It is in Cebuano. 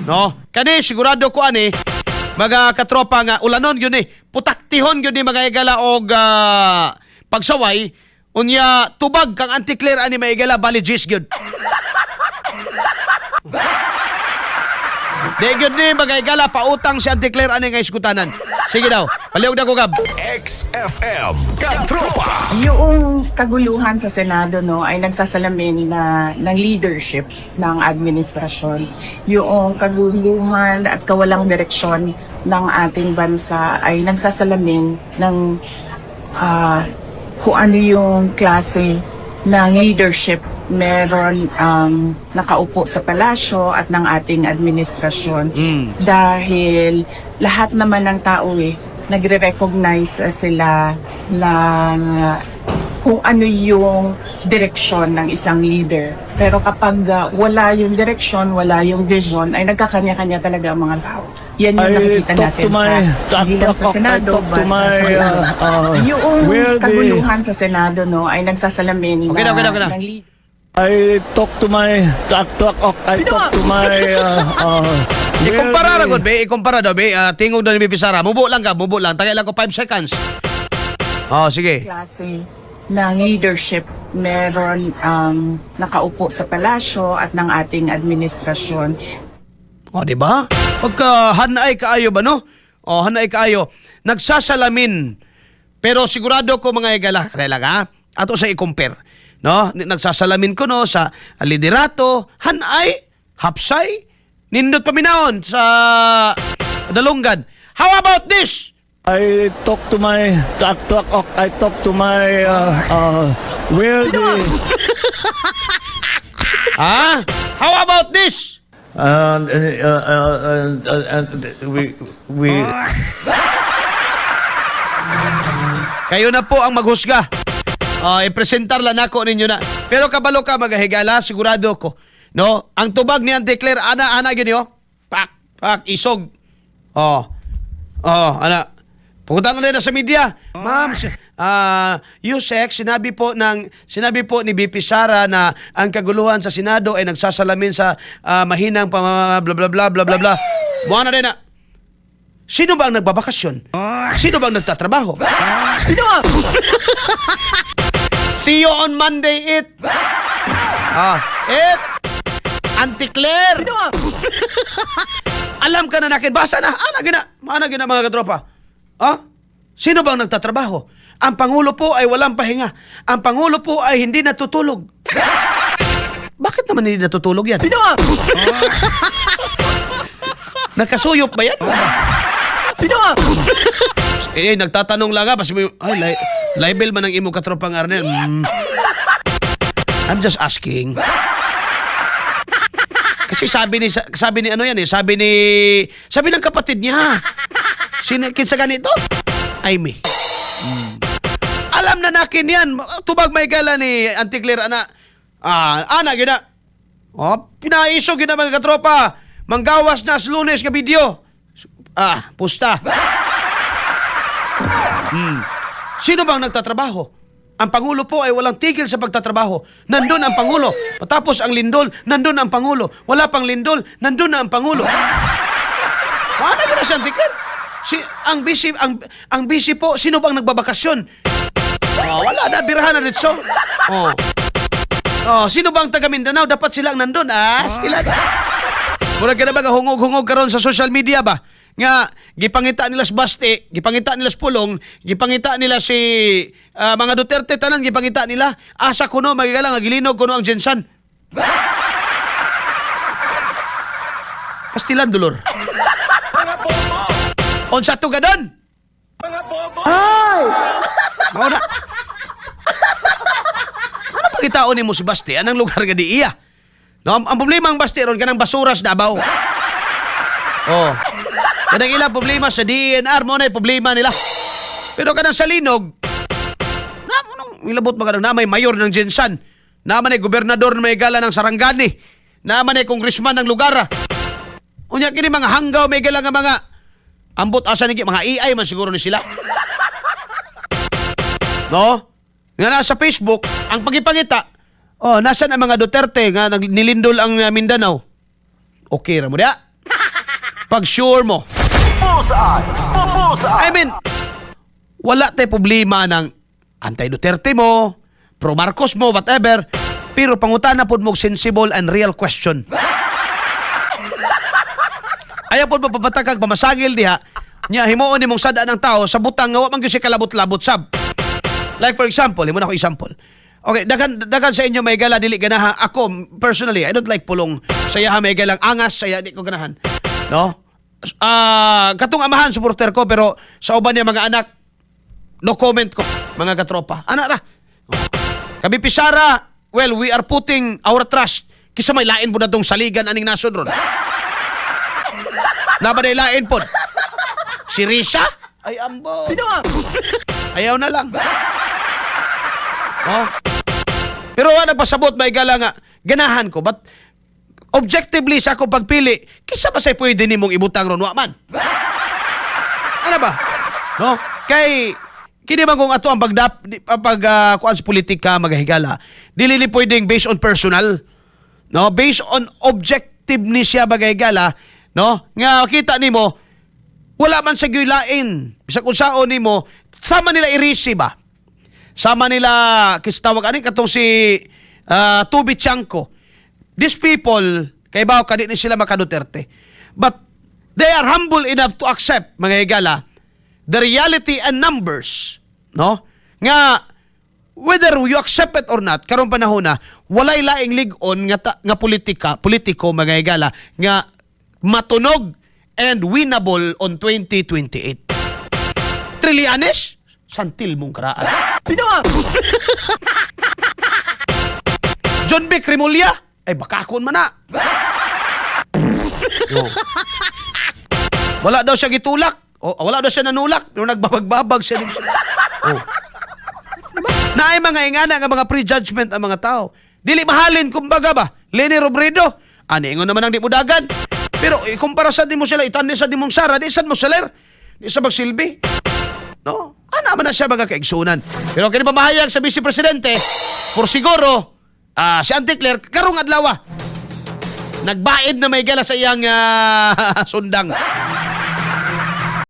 No? Kani sigurado ko ani mga katropa nga ulanon gyud ni, putaktihon gyud ni mga higala og pagsaway unya tubag kang Auntie Claire ani, mga higala, bali gis gyud. Di gyud ni, mga higala, pautang si Auntie Claire ani nga iskutanan. Sige daw, palihog na ko, Gab. XFM Katropa. Yung kaguluhan sa Senado, no, ay nagsasalamin na ng leadership ng administrasyon. Yung kaguluhan at kawalang direksyon ng ating bansa ay nagsasalamin ng kung ano yung klase ng leadership meron ang nakaupo sa palasyo at ng ating administrasyon dahil lahat naman ng tao eh nagre-recognize sila ng kung ano yung direksyon ng isang leader. Pero kapag wala yung direksyon, wala yung vision, ay nagkakanya-kanya talaga ang mga tao. Yan yung I nakikita talk natin to my sa hindi lang sa I Senado, talk to but my sa yung where the kaguluhan sa Senado, no, ay nagsasalamin Okay na, okay na, okay na. ng leader. I talk to my talk talk I talk to my where Ikumpara ra the gud be, ikumpara daw be, tingog daw ni VP Sara. Mubo lang ka, mubo lang. Tagay lang ko 5 seconds. Oh, sige. Klase ng leadership meron ang nakaupo sa palasyo at ng ating administrasyon. Oh, di ba? Pagka hanay kaayo ba, no? Oh, hanay kaayo. Nagsasalamin. Pero sigurado ko, mga higala, lang ha. Ato sa i-compare. No? Nagsasalamin ko, no, sa liderato, hanay, hapsay, nindot paminahon sa dalunggan. How about this? I talk to my talk talk I talk to my where the Ha? How about this? And we Kayo na po ang maghusga. I-presentar lang nako ninyo na. Pero kabalo ka, mga higala, sigurado ko. No? Ang tubag ni Auntie Claire, ana, ana, gini, oh. Pak, pak, isog. Oh. Oh, ana. Pumunta na din na sa media. Ma'am, Yusek, sinabi po ni VP Sara na ang kaguluhan sa Senado ay nagsasalamin sa mahinang bla bla bla bla bla bla. Buwan na din na. Sino ba ang nagbabakasyon? Sino ba ang nagtatrabaho? See you on Monday, it. It. Auntie Claire. Alam ka na nakin. Basa na. Ana gina. Ana gina, mga katropa. Ah? Sino ba ang nagtatrabaho? Ang Pangulo po ay walang pahinga. Ang Pangulo po ay hindi natutulog. Bakit naman hindi natutulog yan? Nakasuyop ba yan? Eh, nagtatanong lang ha. Basta may, ay, libel man ang imong katropang Arnel. I'm just asking. Kasi sabi ni ano yan eh, sabi ng kapatid niya. Sino kinsa ganito? Amy. Alam na nakin yan. Tubag may gala ni Auntie Claire ana. Ana gyud na. Oh, pinaisog gyud na, mga katropa. Manggawas na sa Lunes nga video. Pusta. Sino bang nagtatrabaho? Ang Pangulo po ay walang tigil sa pagtatrabaho. Nandun ang Pangulo. Matapos ang lindol, nandun ang Pangulo. Wala pang lindol, nandun na ang Pangulo. Paano ka na siya, Auntie Claire? Si, ang busy, ang busy po, sino bang nagbabakasyon? Oh, wala na, birahan na dito. Oh. Oh, sino ba ang taga Mindanao? Dapat sila ang nandun. Sila. Murag ka na ba hungog-hungog karon sa social media ba? Nga gipangita nila si Basti, gipangita nila si Pulong, gipangita nila si mga Duterte, tanan gipangita nila. Asa kuno magigala nga gilinog kuno ang GenSan. Pastilan dolor. Unsa to gadon? Ay! Mao na. Ano pagitaon nimo si Basti? Anong lugar nga di iya? No, ang problema ang Basti ron kanang basura sa Davao. Oh. Kanang ilang problema sa DENR mo na problema nila. Pero kanang sa Linog, na anong ilabot ba kanang na may mayor ng GenSan, na man ay gobernador na may gala ng Sarangani, na man ay congressman ng lugar. Unya kini mga hanggaw may gala nga mga ambot asa ni mga AI man siguro ni sila. No? Nga nasa Facebook, ang pagipangita, oh, nasan ang mga Duterte nga nilindol ang Mindanao? Okay ra mo diya. Pag sure mo. Bullseye! Bullseye! I mean, wala tay problema ng anti-Duterte mo, pro Marcos mo, whatever. Pero pangutana pod mo sensible and real question. Ayaw pod mapapatakag pamasagil diha, nya himuon nimong sada ng tao sa butang nga wa man gyud siya kalabot-labot sab. Like for example, himo na ko example. Okay, daghan daghan sa inyo may gala dili ganahan. Ako personally, I don't like Pulong. Sa iyaha may galang angas, saya di ko ganahan. No? Ah, katong amahan supporter ko, pero sa uban niya mga anak, no comment ko, mga katropa. Ana ra. Kami Pisara, well, we are putting our trust kisa may lain po na tong saligan aning nasod ron. Naba na lain po. Si Risa? Ay, ambo. Ayaw na lang. Oh. Pero wala nagpasabot, may gala nga, ganahan ko. But objectively sa akong pagpili, kisa ba say pwede nimong ibutang ron, wa man. Ano ba? No? Kay kini man kung ato ang pagdap di- ang pag kuan sa politika, mga higala, dili ni pwedeng based on personal. No, based on objective ni siya, mga higala, no? Nga kita nimo wala man sa lain. Bisag unsaon nimo, sama nila Erice ba? Sama nila kistawag ani katong si Toby Tiangco. These people, kay bawo ka di ni sila maka Duterte. But they are humble enough to accept, mga higala, the reality and numbers, no? Nga whether you accept it or not, karong panahon na walay laing lig-on nga nga politika, politiko, mga higala, nga matunog and winnable on 2028. Trillanes? Santil mong karaan. Jonvic Remulla? Ay, baka akon man na. No. Wala daw siya gitulak. O, wala daw siya nanulak. Pero nagbabagbabag siya. Oh. Diba? Naay mga ingana nga mga prejudgment ang mga tao. Dili mahalin kumbaga ba? Leni Robredo, ani ingon naman ang di mo dagan. Pero ikumpara sa di mo sila, itani sa di mong Sara, di sad mo saler. Di sa magsilbi. No? Ana man na siya, mga kaigsunan. Pero kini pamahayag sa Vice Presidente, for siguro, si Auntie Claire, karong adlaw, nagbaid na may gala sa iyang sundang.